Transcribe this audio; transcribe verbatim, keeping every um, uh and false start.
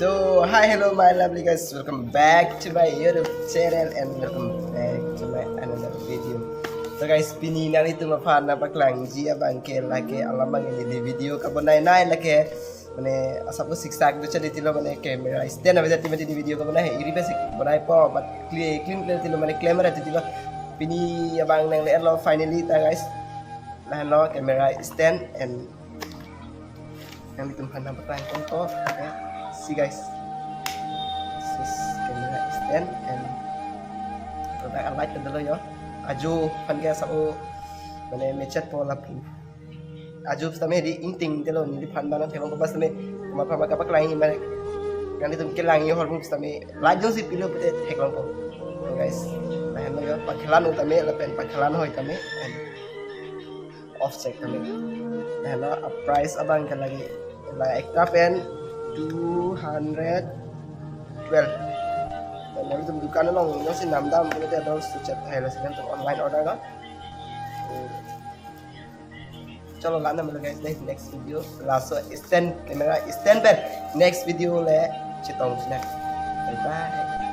So, hi, hello, my lovely guys. Welcome back to my YouTube channel and welcome back to my another video. So guys, pini nanglitum aphan nangpaklangji abang ke lake alam abang neli video kabonai nai lake, mane asap ko siksak do chali tilo, mane camera stand ave jati mati di video kabonai hai, iri basic bonaipo, but clean clean clean tilo, mane camera tilo. Pini abang nangle-etlo finally ta guys. Lahenlo camera stand and nanglitum aphan nangpaklang ponpo. Okay. See guys. This is camera stand and product alight kedolo yo. Ajo aphan ke asap o, mane mechat po lapu. Ajo sitame di ingting telo neliphan bana theklongpo, bas tame ma pha ma kapaklang, mane nanglitum kelang yo hormu sitame like jongsi pilo pute theklongpo. So guys, lahenlo yo, pakhelan tame lapen pakhelan hoi tame and off check tame. Lahenlo, a price abang ke lake la ekta pen two hundred twelve. Dan nanglitum dukan along jongsi namdam pulote ador suchet hai, lasi nanglitum online order lo. Chalo, la-an damlo guys, next video laso stand, camera stand pen next video le chetong sinang. Bye bye.